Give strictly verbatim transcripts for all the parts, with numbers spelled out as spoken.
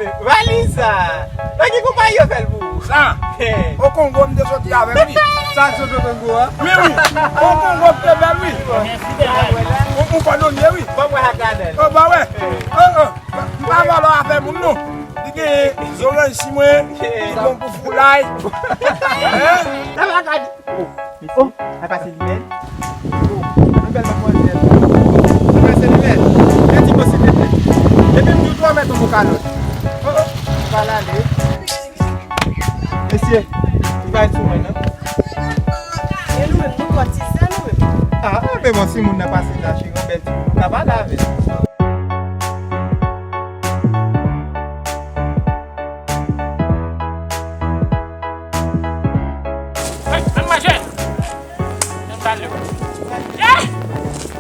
Valiz sa! Nan ki konpayi yo fè l pou ou? Sa? Okongo m te soti avè l, wi. Sa k sot Okongo a? Wi, wi. Okongo m te fè l, wi. Ou, ou kòdonye, wi. Ban mwen ak ladan l. O, ba wè. O, o. M pa vòlò afè moun, non. Li gen zoranj si mwen, li bon pou foulay. Hein? Sa va, Kadi? Oh, mesye, oh, sa pase li menm. Oh, yon bèl manmwazèl. Sa pase li menm. Yon ti mo silvouplè. Epi m di w tou, mèt yon mo kalòt. Oh, oh, pa l ale. Mesye, li pa sou mwen, non. E nou menm, nou twò tizè, nou menm. Ah, men bon, si moun nan pase la, cheri, yon bèl ti moun, nou ka pale avè l. Hey, manmwazèl! Ann pale w. Yeah!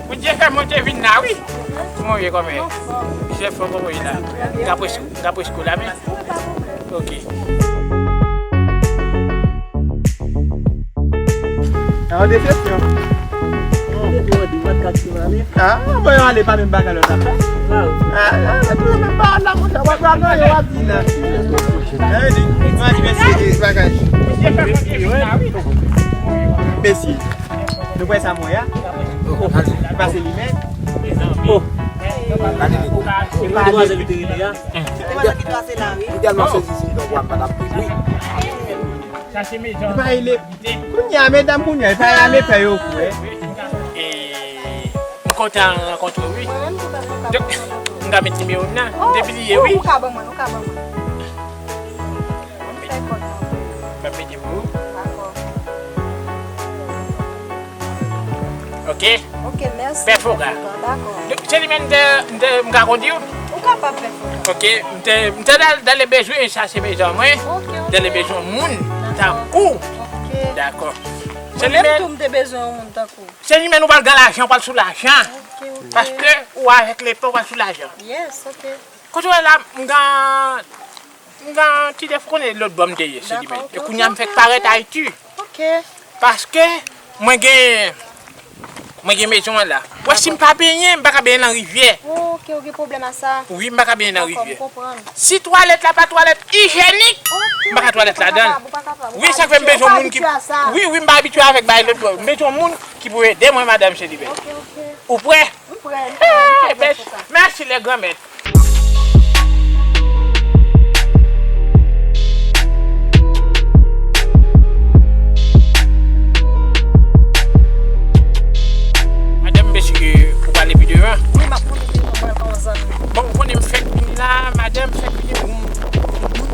Bondye fè mwen te vin la, wi. Kòman w ye, kòman w ye? Chèf, kòman w ye la? M ka pwes, m ka pwes kou la, men. Ok. Sa yon desepsyon. Ah, bon, yo ale pa menm bagay lòt ap fè. Ah, ah, se toujou menm bagay la, monchè. W ap pran yo, w ap di la. Sa vle di, nou al di mèsi, e bagay. Mèsi. Nou kwè sa mwen a? Pase li menm. Oh. Gade li. Se pa demwazèl ki te rele a? Se demwazèl ki trase la, wi. Li tèlman sezi, si m te wè, m pa t ap ri, wi. Li pa rele. Kounye a, medam, kounye a, li pa rele pè yo kou, eh. E, m kontan rankontre w, wi. Donk, m ka met nimewo m nan. M te bliye, wi. Ou ka ban mwen, ou ka ban mwen. M ap mete pou ou. Dakò. Ok. Ok, mèsi. Pè Foga. Dakò. Se li menm m te, m te, m ka kondi w? Ou kapab, Pè Foga. Ok, m te, m te dans, dans le besoin, sa se bezwen mwen. Ok, ok. Dans le besoin moun tankou. Ok. Dakò. Mwen menm tou, m te bezwen yon moun tankou. Se li menm nou pral gen lajan, pral sou lajan. Ok, ok. Paske ou avèk lepè, ou pral sou lajan. Yes, ok. Kote w wè la, m gen, m gen ti defo konnen lòt bò m te ye, se li menm. E kounye a m fèk parèt Ayiti. Ok. Paske mwen gen, mwen gen mezon an la. Wè, si m pa benyen, m pa ka benyen nan rivyè. Ok, ou gen pwoblèm a sa. Wi, m pa ka benyen nan rivyè. Dakò, m konprann. Si twalèt la pa twalèt ijyenik, m pa ka twalèt ladan l. Wi, sa k fè m bezwen moun ki, wi, wi, m pa abitye avèk bagay lòt bò. M bezwen moun ki pou ede mwen, madanm Chelibè. Ok, ok. Ou prè? M prè, m prè, m prè pou sa. Mèsi, lè granmèt. Madanm, mesye, ou pale pi devan. Wi, m ap konnen ke nou pral kòmanse. Bon, ou konnen m fèk vini la, madanm, fèk vini, bon, bon,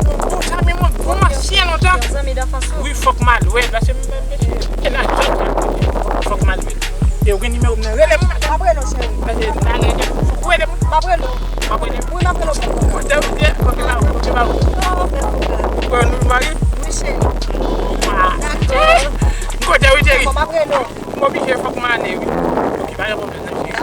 bon, bon, zanmi mwen, bon, ansyen lontan. Yon zanmi danfans ou? Wi, fòk m al wè l, paske m, m, m, fòk m al wè l. E ou gen nimewo m nan, rele m, madanm. M ap rele w, cheri. Paske m ta rele w. Ou rele m? M ap rele w. M ap rele w. Wi, m ap rele w. Kote ou ye? Kote ba ou? Kote ba ou? Non, m ap rele w. Bon, nou mari? Wi, cheri. Ah. Dakò. Kote ou, cheri? Dakò, m ap rele w. M oblije, fòk m ale, wi. Ok, pa gen pwoblèm, non, cheri.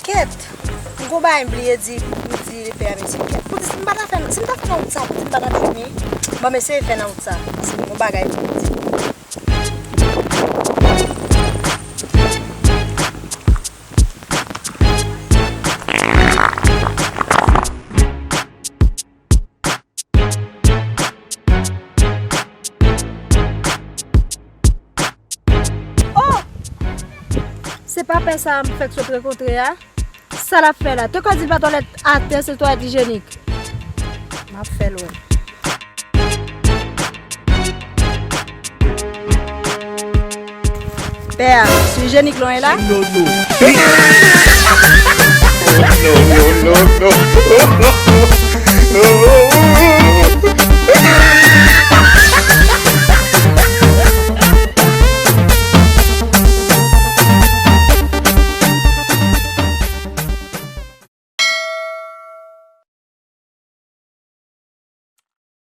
Kèt, m gon bagay m bliye di, m di lepè a, mesye, kèt. Poutji si m pa ta fè, si m ta fè nan wout sa, poutji m pa ta dòmi? Bon, m eseye fè nan wout sa, paske m gon bagay pou m di. Oh! Se pa pè sa a m fèk sot rankontre a? Sa l ap fè la? Te kwè di l pa twalèt atè, se twalèt ijyenik. M ap fè l wè. Pè a, sou ijyenik lan w ye la? No, no.